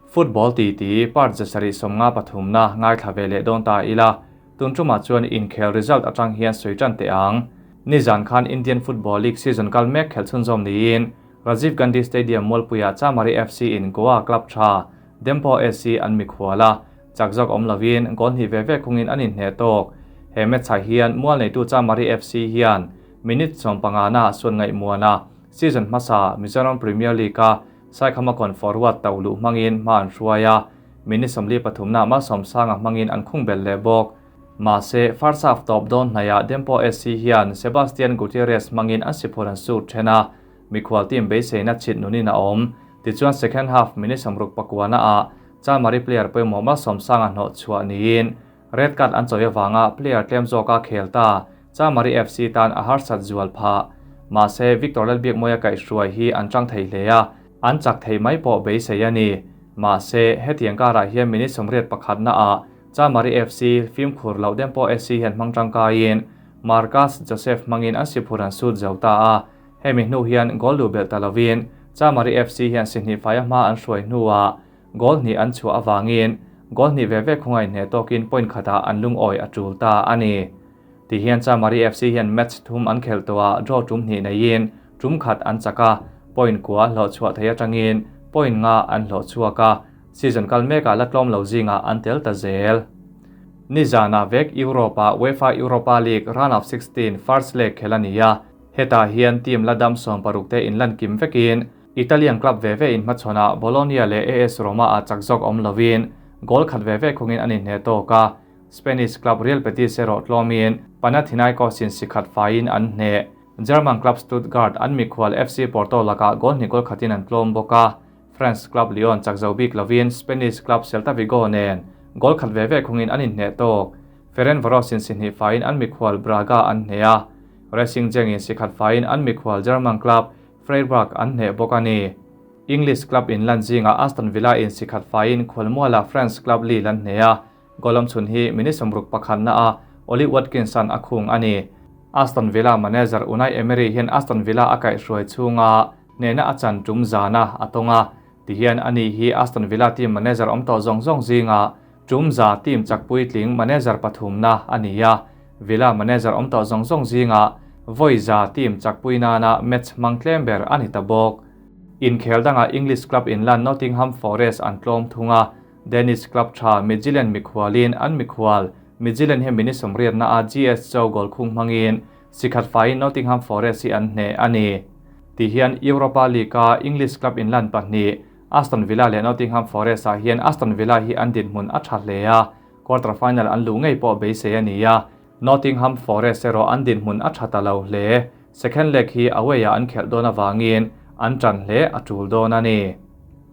Football titi part 753 na ngaithla ve leh dawn ta ila, tun tumah chuan inkhel result atang hian sawi tan teh ang. Nizan khan Indian Football League season kal mek khelh chhunzawm niin Rajiv Gandhi Stadium Mualpuia Chamari FC in Goa club tha Dempo SC an mikhual a, chak zawk awm lovin goal hnih ve ve khungin an inhneh tawk. He match ah hian mual neitu Chamari FC hian minute 15 na suan ngaihmuan a, season hmasa Mizoram Premier League a Saikhama kawn forward to luh hmangin hma an hruai a, minute 43 na Malsawmsanga hmangin an khung bel leh bawk. Mahse, first half tawp dawn hnaiah Dempo SC hian Sebastian Gutierrez hmangin an siphur an sur then a, mikhual team beiseina chhit nunin a awm. Tichuan second half minute 69 ah Chamari player pawimawh Malsawmsanga hnawh chhuah niin red card an chawi avanga player tlem zawka khel ta Chamari FC tan a harsat zual phah. Mahse, Victor Lalbiakmawia kaihhruai hi an tang thei hle a, an chak thei mai pawh beisei a ni. Mahse, hetiang karah hian minute 81 na ah Chamari FC fimkhur loh Dempo SC hian hmang tangkaiin Marcus Joseph hmangin an siphur an sut zo ta a, hemi hnu hian goal lu belh ta lovin Chamari FC hian si hnih faia hma an hruai hnuah goal hnih an chhuah awangin goal hnih ve ve khunga inhneh tawkin point khatah an lungawi a tul ta a ni. Ti hian Chamari FC hian match thum an khelh tawhah draw tum hnih neiin tum khat an chak a, point kua hlawh chhuah thei atangin point nga an hlawh chhuak a, season kal mekah la tlawm lo zingah an tel ta zel. Nizana vek Europe-ah UEFA Europa League round of 16 first leg khel a ni a, hetah hian team la dam 16 te inlan kim vekin Italian club ve ve inhmachhawnah Bologna leh AS Roma ah chak zawk awm lovin goal khat ve ve khungin an inhneh tawk a, Spanish club Real Betis erawh tlawmin Panathinaikos in si khat faiin an hneh. German club Stuttgart an mikhual FC Porto lakah goal hnih goal khatin an tlawm bawk a, French club Lyon chak zo bik lovin Spanish club Celta Vigo nen goal khat ve ve khungin an inhneh tawk. Ferencvaros in si hnih faiin an mikhual Braga an hneh a, Racing Genk in si khat faiin an mikhual German club Freiburg an hneh bawk a ni. English club in lan zingah Aston Villa in si khat faiin khualmuala French club Lille an hneh a, goal awm chhun hi minute 61 na a Oli Watkins an a khung a ni. Aston Villa manager Unai Emery hian Aston Villa a kaihhruai chhunga hnehna a chan tum zana a tawng a, tihian ani hi Aston Villa team manager awm tawh zawng zawng zinga tum za team chak puitling manager pathum na a ni a, Villa manager awm tawh zawng zawng zinga vawi za team chak pui nana match hmang tlem ber a ni ta bawk. Inkhel danga English club inlan Nottingham Forest an tlawm thung a, Danish club tha Midtjylland mikhualin an mikhual Midtjylland hi minute 80 na a GS Chow goal khung hmangin si khat faiin Nottingham Forest hi an hneh a ni. Ti hian Europa League a English club inlan pahnih Aston Villa leh Nottingham Forest ah hian Aston Villa hi an dinhmun a tha hle a, quarter final an luh ngei pawh beisei a ni a, Nottingham Forest erawh an dinhmun a tha ta lo hle. Second leg hi away ah an khelh dawn awangin an tan hle a tul dawn a ni.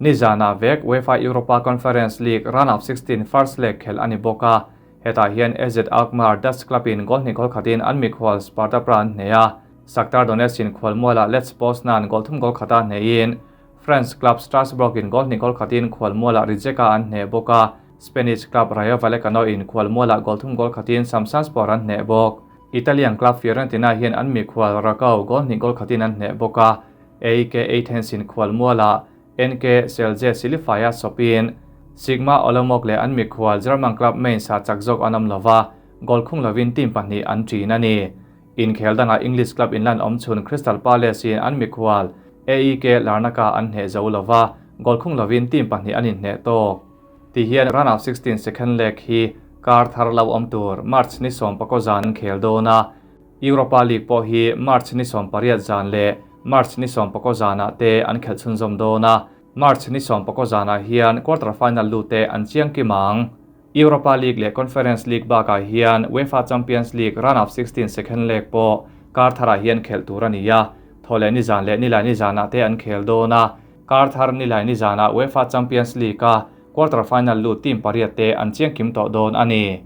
Nizana vek UEFA Europa Conference League round of 16 first leg khelh a ni bawk a, hetah hian AZ Alkmaar Dutch club in goal hnih goal khatin an mikhual Sparta Prague an hneh a, Shakhtar Donetsk in khualmualah Lech Poznan goal thum goal khata hnehin French club Strasbourg in goal hnih goal khatin khualmualah Rijeka an hneh bawk a, Spanish club Rayo Vallecano in khualmualah goal thum goal khatin Samsunspor an hneh bawk. Italian club Fiorentina hian an mikhual Rakow goal hnih goal khatin an hneh bawk a, AEK Athens in khualmualah NK Celje Silifaya sawpin Sigma Olomouc leh an mikhual German club Mainz ah chak zawk an awm lova, goal khung lovin team pahnih an ṭin a ni. Inkhel dangah English club inlan awm chhun Crystal Palace in an mikhual AEK Larnaca an hneh zo lova, goal khung lovin team pahnih an inhneh tawk. Ti hian round of 16 second leg hi kar thar lo awm tur March ni 19 zan an khel dawn a, Europa League pawh hi March ni 18 zan leh March ni 19 zanah te an khelh chhunzawm dawn a, March ni 19 zanah hian quarter final lu te an chiang kim ang. Europa League leh Conference League bakah hian UEFA Champions League round of 16 second leg pawh kar tharah hian khelh tur a ni a, thaw leh ni zan leh nilai ni zanah te an khel dawn a, kar thar nilai ni zanah UEFA Champions League a quarter final lu team pariat te an chiang kim tawh dawn a ni.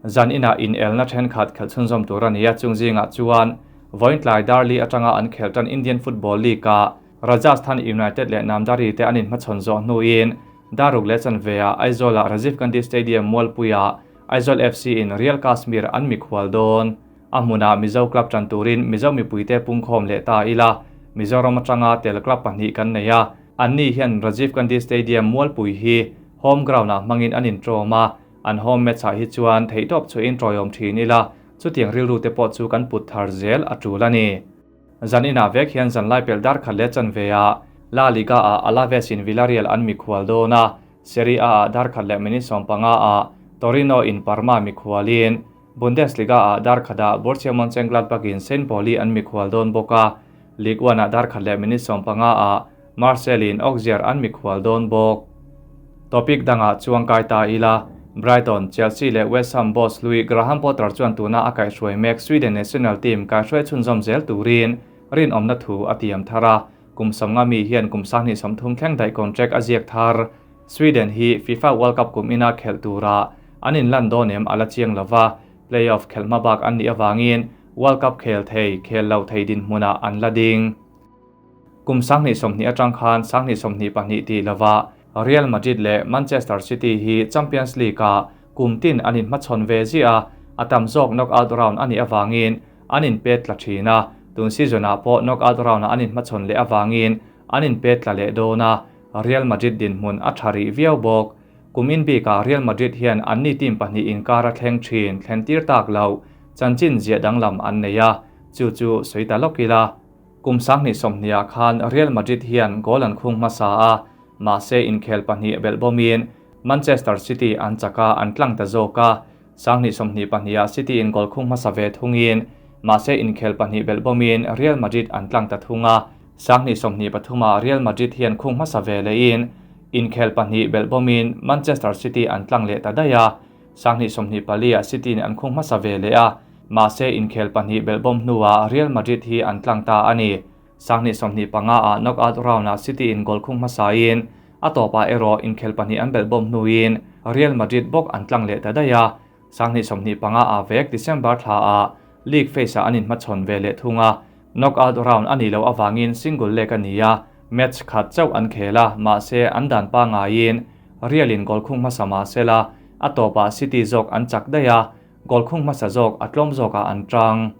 Zan inah in elna thenkhat khelh chhunzawm tur a ni a, chung zingah chuan vawiin tlai Darli atanga an khelh tan Indian Football League a Rajasthan United leh Namdari te an inhmachhawn zawh hnuin Daruk leh chanve-ah Aizawl-ah Rajiv Gandhi Stadium Mualpuiah Aizawl FC in Real Kashmir an mikhual dawn. A hmunah Mizo club tan turin Mizo mipuite pungkhawm leh ta ila, Mizoram atanga tel club pahnih kan nei a. Anni hian Rajiv Gandhi Stadium Mualpui hi home ground-ah hmangin an inṭawm a, an home match-ah hi chuan theihtawp chhuahin ṭawiawm ṭhin ila, chutiang rilru te pawh chu kan put thar zel a ṭul a ni. Zan inah vek hian zanlai pelh dar khat leh chanve ah La Liga-ah Alaves in Villarreal an mikhual dawn a, Serie A-ah dar khat leh minute 15 ah Torino in Parma mikhualin Bundesliga-ah dar khatah Borussia Monchengladbach in Saint Pauli an mikhual dawn bawk a, Ligue 1-ah dar khat leh minute 15 ah Marseille in Auxerre an mikhual dawn bawk. Topic dangah chuang kai ta ila, Brighton, Chelsea leh West Ham boss hlui Graham Potter chuan tuna a kaihhruai mek Sweden national team kaihhruai chhunzawm zel turin rinawmna thu a tiam thar a, kum 50 mi hian kum 2030 thleng daih contract a ziak thar. Sweden hi FIFA World Cup kum ina khelh tura an inlan dawn em a la chiang lova, play-off khelh hma bak an nih avangin World Cup khel thei, khel lo thei dinhmunah an la ding. Kum 2020 atang khan 2022 tih lova Real Madrid leh Manchester City hi Champions League-ah kum tin an inhmachhawn ve ziah a, a tam zawk knockout round a nih avangin an inpet tla thin a, tun season-ah pawh knockout round-ah an inhmachhawn leh avangin an inpet tla leh dawn a, Real Madrid dinhmun a tha rih viau bawk. Kum in bikah Real Madrid hian anni team pahnih inkar a thleng thin thlen tir tak loh chanchin ziah danglam an nei a, chu chu sawi ta lawk ila. Kum 2020ah khan Real Madrid hian goal an khung hmasa a, mahse inkhel pahnih belh bawmin Manchester City an chak a, an tlang ta zawk a. 2022ah City in goal khung hmasa ve thungin, mahse inkhel pahnih belh bawmin Real Madrid an tlang ta thung a. 2023ah Real Madrid hian khung hmasa ve lehin inkhel pahnih belh bawmin Manchester City an tlang leh ta daih a. 2024ah City in an khung hmasa ve leh a, mahse inkhel pahnih belh bawm hnuah Real Madrid hi an tlang ta a ni. 2025ah knockout round-ah City in goal khung hmasain a tawpah erawh inkhel pahnih an belh bawm hnuin Real Madrid bawk an tlang leh ta daih a. 2025ah vek December thlaah league phase-ah an inhmachhawn ve leh thung a, knockout round a nih loh avangin single leg a ni a, match khat chauh an khel a, mahse an dan pangaiin Real in goal khung hmasa mah sela a tawpah City zawk an chak daih a, goal khung hmasa zawk a tlawm zawkah an tang.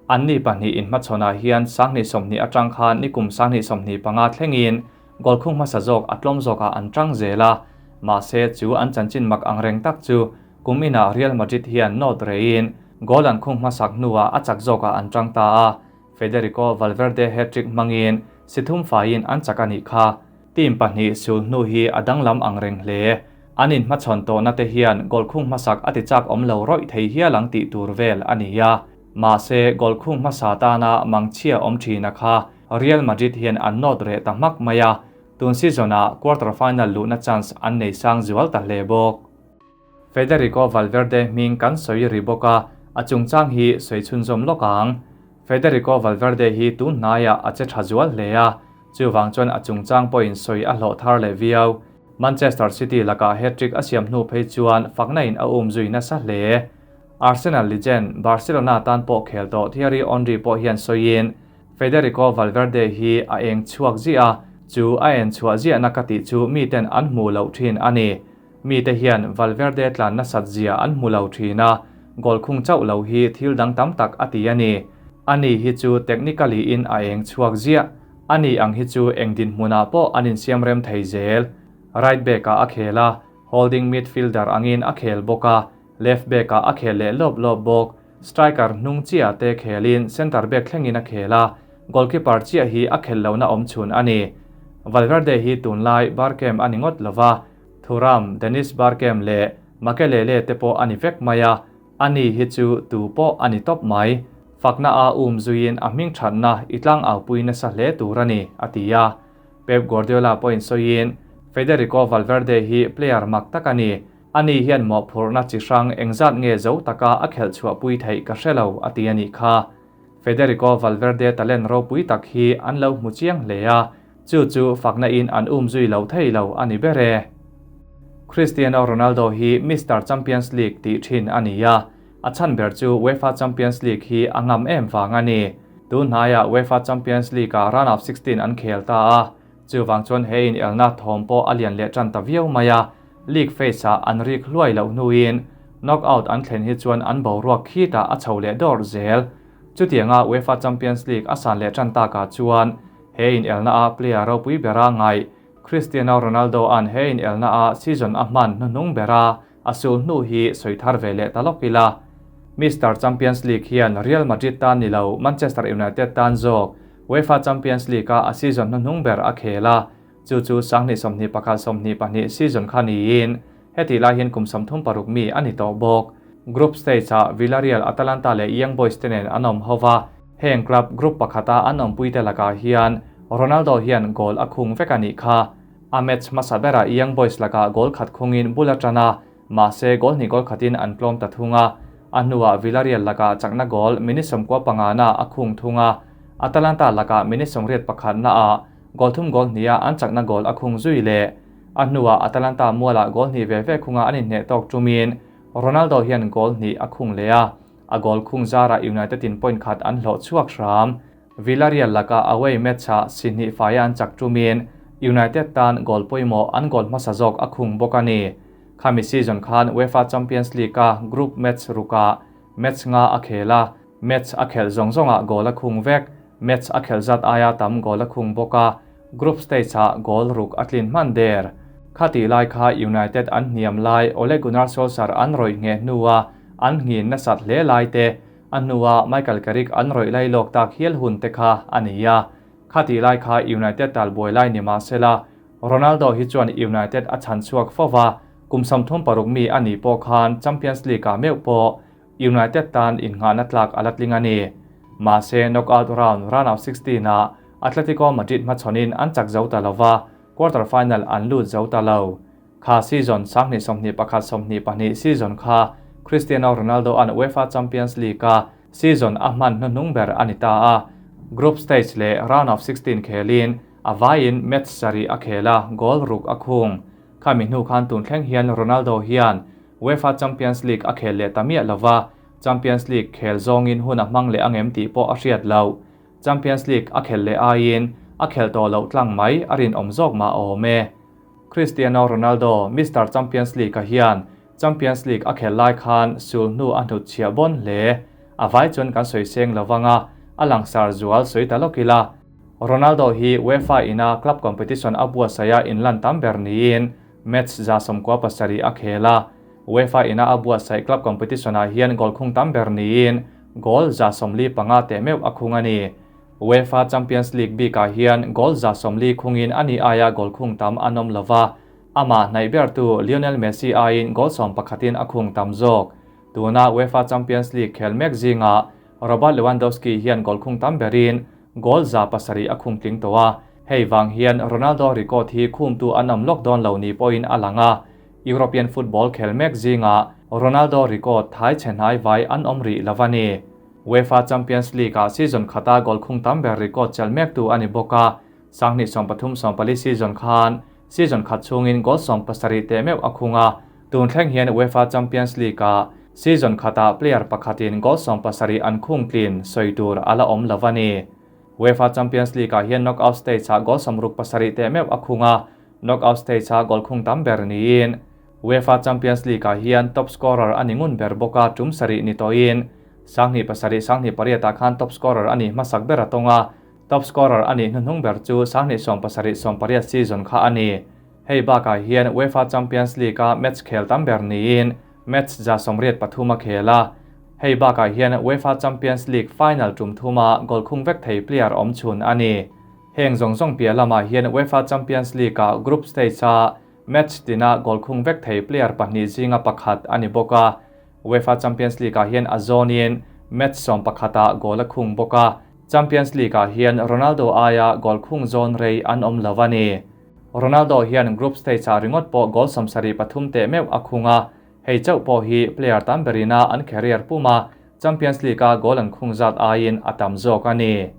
Anni pahnih inhmachhawnah hian 2020 atang khan nikum 2025 thlengin goal khung hmasa zawk a tlawm zawkah an tang zel a, mahse chu an chanchin mak ang reng tak chu kum inah Real Madrid hian nawt reiin goal an khung hmasak hnuah a chak zawkah an tang ta a, Federico Valverde hat-trick hmangin si thum faiin an chak a nih kha. Team pahnih sul hnu hi a danglam ang reng hle. An inhmachhawn tawhna te hian goal khung hmasak a ti chak awm lo rawih thei hial ang tih tur vel a ni a. Mahse goal khung hmasa tana mangchhia awm thina kha Real Madrid hian an nawt reh ta hmak mai a, tun season-ah quarter final luhna chance an nei sang zual ta hle bawk. Federico Valverde hming kan sawi ri bawk a, a chungchang hi sawi chhunzawm lawk ang. Federico Valverde hi tun hnaiah a che tha zual hle a, chuvang chuan a chungchang pawhin sawi a hlawh thar leh viau. Manchester City lakah hat-trick a siam hnu phei chuan fakna in a um zui nasa hle. Arsenal legend Barcelona tan pawh khel tawh Thierry Henry pawh hian sawiin Federico Valverde hi a eng chhuak ziah a, chu a en chhuah ziahna ka tih chu miten an hmuh loh thin a ni. Mite hian Valverde tlan nasat zia an hmu lo thin a, goal khung chauh lo hi thil dang tam tak a ti a ni. Ani hi chu technically in a eng chhuak ziah. Ani ang hi chu eng dinhmunah pawh an insiam rem thei zel. Right back-ah a khel a, holding midfielder angin a khel bawk a, left back-ah a khel leh lawp lawp bawk. Striker hnung chiah te khelin centre back thlengin a khel a, goalkeeper chiah hi a khel lohna awm chhun a ni. Valverde hi tunlai Barkem a ni ngawt lova, Thuram, Dennis Bergkamp leh Makelele te pawh a ni vek mai a, ani hi chu tu pawh a ni tawp mai. Fakna a um zuiin a hming thatna i tlang aupui nasa hle tur a ni, a ti a. Pep Guardiola pawhin sawiin, Federico Valverde hi player mak tak a ni. Ani hian mawhphurhna chi hrang engzat nge zo taka a khelh chhuahpui theih ka hre lo, a ti a nih kha. Federico Valverde talent ropui tak hi an lo hmu chiang hle a, chu chu fakna in an um zui lo thei lo a ni ber e. Cristiano Ronaldo hi Mister Champions League tih thin a ni a, a chhan ber chu UEFA Champions League hi a ngam em vang a ni. Tun hnaiah UEFA Champions League-ah round of 16 an khel ta a, chuvang chuan he inelna thawm pawh a lian leh tan ta viau mai a, league phase-ah an rik hluai loh hnuin knockout an thlen hi chuan an boruak khitah a chho leh dawr zel. Chutianga UEFA Champions League a san leh tan takah chuan he inelna a player ropui bera ngai. Cristiano Ronaldo an he in elna a season a hman hnuhnung bera a sul hnu hi sawi thar ve leh ta lawk ila. Mister Champions League hian Real Madrid tan ni lo Manchester United tan zawk UEFA Champions League a a season hnuhnung ber a khel a, chu chu 2021 22 season kha niin hetih lai hian kum 36 mi a ni tawh bawk. Group stage ah Villarreal, Atalanta leh Young Boys te nen an awm ho va, heng club group pakhata an awmpuite lakah hian Ronaldo hian goal a khung vek a nih kha. A match hmasa berah Young Boys lakah goal khat khungin bul a tan a, mahse goal hnih goal khatin an tlawm ta thung a. A hnuah Villarreal lakah chakna goal minute 15 na a khung thung a, Atalanta lakah minute 81 naah goal thum goal hniha an chakna goal a khung zui leh. A hnuah Atalanta mualah goal hnih ve ve khunga an inhneh tawk tumin Ronaldo hian goal hnih a khung leh a, a goal khung zarah United in point khat an hlawh chhuak hram. Villarreal lakah away match ah si hnih faia an chak tumin United tan goal pawimawh an goal hmasa zawk a khung bawk a ni. Khami season khan UEFA Champions League a group match rukah match nga a khel a, match a khelh zawng zawngah goal a khung vek, match a khelh zat aia tam goal a khung bawk a, group stage ah goal ruk a tlin hman der. Khati lai kha United an hniam lai Ole Gunnar Solskjaer an rawih nge hnua an nghin nasat hle lai te, a hnua Michael Carrick an rawih lai lawk tak hial hun te kha a ni a. Khati lai kha United tal buai lai ni mahsela Ronaldo hi chuan United a chhan chhuak fova, kum 36 mi a ni pawh khan Champions League ah meuh pawh United tan innghahna tlak a la tling a ni. Mahse knockout round round of 16 ah Atletico Madrid hmachhawnin an chak zo ta lova, quarter final an lut zo ta lo. Kha season 2021 22 season kha Cristiano Ronaldo an UEFA Champions League a season a hman hnuhnung ber a ni ta a. Group stage leh round of 16 khelin a vaiin match sarih a khel a, goal ruk a khung. Khami hnu khan tun thleng hian Ronaldo hian UEFA Champions League a khel leh ta miah lova, Champions League khel zawngin hun a hmang leh angem tih pawh a hriat lo. Champions League a khel leh aiin a khel tawh loh tlang mai a rinawm zawk mah awm e. Cristiano Ronaldo Mister Champions League a hian Champions League a khel lai khan sul hnu a hnut chhiah bawn hle. A vai chuan kan sawi seng lovanga a langsar zual sawi ta lawk ila. Ronaldo hi UEFA ina club competition a buatsaih a inlan tam ber niin match 97 a khel a. UEFA ina a buatsaih club competition ah hian goal khung tam ber niin goal 145 teh meuh a khung a ni. UEFA Champions League bikah hian goal 140 khungin a ni aia goal khung tam an awm lova, amah hnaih ber tu Lionel Messi aiin goal 11 in a khung tam zawk. Tuna UEFA Champions League khel mek zinga Robert Lewandowski hian goal khung tam berin goal 700 a khung tling tawh a. Hei wang hian Ronaldo record hi khum tu an awm lawk dawn lo ni pawhin a lang a. European football khel mek zinga Ronaldo record thai chenai vai an awm rih lova ni. UEFA Champions League a season khata goal khung tam ber record chel mek tu ani bawk a. 2023 24 season khan season khat chungin goal 17 te meuh a khung a. Tun thleng hian UEFA Champions League a season khata player pakhatin goal 17 an khung tlin sawi tur ala awm lova ni. UEFA Champions League ah hian knockout stage ah goal 67 te meuh a khung a, knockout stage ah goal khung tam ber niin UEFA Champions League ah hian top scorer ani ngun ber bawk a tum sarih ni tawhin 2007 2008 ah khan top scorer ani hmasak ber a tawnga, top scorer ani hnuhnung ber chu 2017 18 season kha ani. Hei bakah hian UEFA Champions League a match khel tam ber niin match 183 a khel a. Hei bakah hian UEFA Champions League final tum thuma goal khung vek thei player awm chhun ani. Heng zawng zawng piah lamah hian UEFA Champions League a group stage a match tina goal khung vek thei player pahnih zinga pakhat ani bawk a. UEFA Champions League ah hian a zawnin match 11 ah goal a khung bawk a. Champions League ah hian Ronaldo aia goal khung zawn rei an awm lo ani. Ronaldo hian group stage ah ringawt pawh goal 73 teh meuh a khung a. Hei chauh pawh hi player tam berina an career puma Champions League a goal an khung zat aiin a tam zawk ani.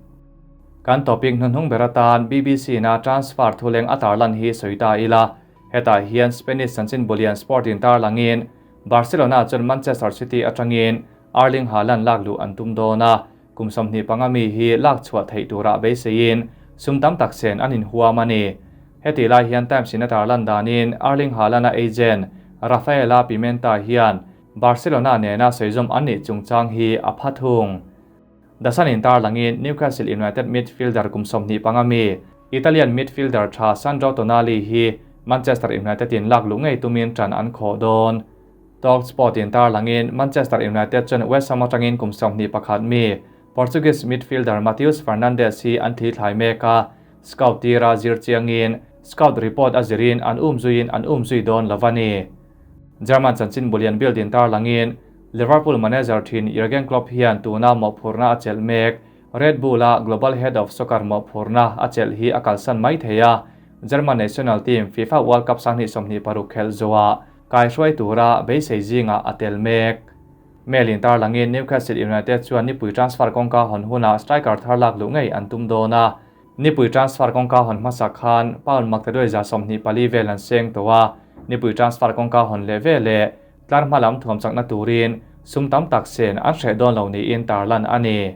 Kan topic hnuhnung ber atan BBC na transfer thuleng a tarlan hi sawi ta ila. Hetah hian Spanish chanchin bulian Sporting tarlangin Barcelona chuan Manchester City atangin Erling Haaland lak luh an tum dawn a. Kum 25 mi hi lak chhuah theih turah beiseiin sum tam tak sen an inhuam ani. Heti lai hian Times in a tarlan danin Erling Haaland a agent Rafaela Pimenta hian Barcelona nena sawizawm an nih chungchang hi a pha thung. The Sun in tarlangin Newcastle United midfielder kum 25 mi Italian midfielder tha Sandro Tonali hi Manchester United in lak luh ngei tumin tan an khawh dawn. Talksport in tarlangin Manchester United chuan West Ham atangin kum 21 mi Portuguese midfielder Matheus Fernandes hi an thli thlai mek a, scout tira zir chiangin scout report a zirin an umzuiin an umzui dawn lo a ni. German chanchin bulian Bild in tarlangin Liverpool manager thin Jurgen Klopp hian tuna mawhphurna a chelh mek Red Bull a Global Head of Soccer mawhphurna a chelh hi a kalsan mai thei a, German national team FIFA World Cup 2026 khelh zawhah kai hruai tura beisei zingah a tel mek. Mail in tarlangin Newcastle United chuan nipui transfer kawngka hawn hunah striker thar lak luh ngei an tum dawn a. Nipui transfer kawngka hawn hmasa khan pound maktaduai 24 vel an seng tawh a, nipui transfer kawngka hawn leh veleh tlar hma lam thuam chakna turin sum tam tak sen an hreh dawn lo niin tarlan a ni.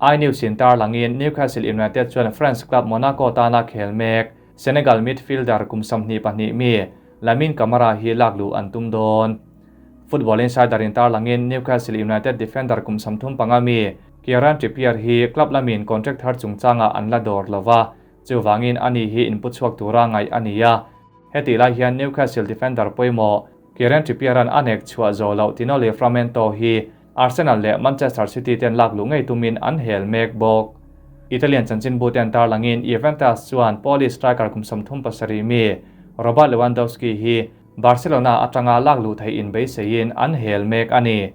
iNews in tarlangin Newcastle United chuan French club Monaco tana khel mek Senegal midfielder kum 22 mi Lamine Camara hi lak luh an tum dawn. Football Insider in tarlangin Newcastle United defender kum 35 mi Kieran Trippier hi club lamin contract thar chungchanga an la dawr lova, chuwangin ani hi input chhuak tura ngai ania. Heti lai hian Newcastle defender pawimawh Kieran Trippier an anek chhuah zo lo Tino Livramento hi Arsenal leh Manchester City ten lak luh ngei tumin an hel mek bawk. Italian chanchin bu ten tarlangin Juventus chuan Polish striker kum 37 mi Robert Lewandowski hi Barcelona atanga lak luh thei in beiseiin an hel mek ani.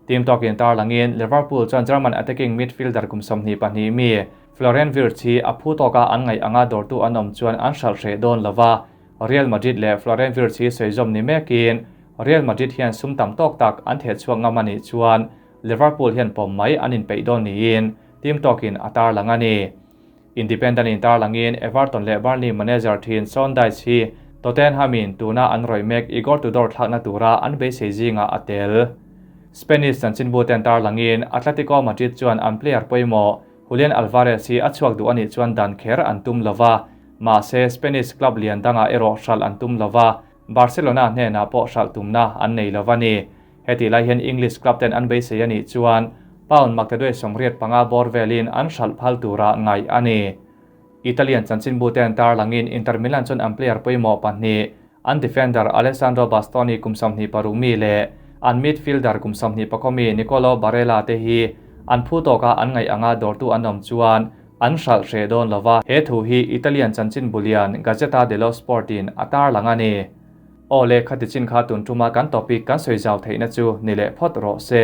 Team talk in tarlangin Liverpool chuan German attacking midfielder kum 22 mi Florian Wirtz hi a phu tawka an ngai anga dawrtu an awm chuan an hral hreh dawn lova. Real Madrid leh Florian Wirtz hi sawi ni mekin Real Madrid hian sum tam tawk tak an theh chhuak ngam ani chuan Liverpool hian pawm mai an inpeih dawn niin team talk in a tarlang ani. Independent in tarlangin Everton leh Burnley manager thin Sean Dyche hi Tottenham in tuna an roi mek Igor Tudor thlakna tura an beisei zinga a tel. Spanish chanchin bu ten tarlangin Atletico Madrid chuan an player pawimawh Julian Alvarez hi a chhuak duh ani chuan dan kher an tum lova, ma se Spanish club lian danga erawh hral an tum lova, Barcelona hnena pawh hral tumna an nei lova ni. Heti lai hian English club ten an beisei ani chuan pound maktaduai 85 bawr velin an hral phal tura ngai ani. Italian chanchin bu ten tarlangin Inter Milan chuan an player pawimawh pahnih an defender Alessandro Bastoni kum 26 mi leh an midfielder kum 24 mi Nicolo Barella te hi an phu tawka an ngai anga dawrtu an awm chuan an hral hreh dawn lova. He thu hi Italian chanchin bulian Gazzetta dello Sport in a tarlang ani. Aw le khati chin kha tun tuma kan topic kan sawi zau theihna chu ni leh phawt rawh se.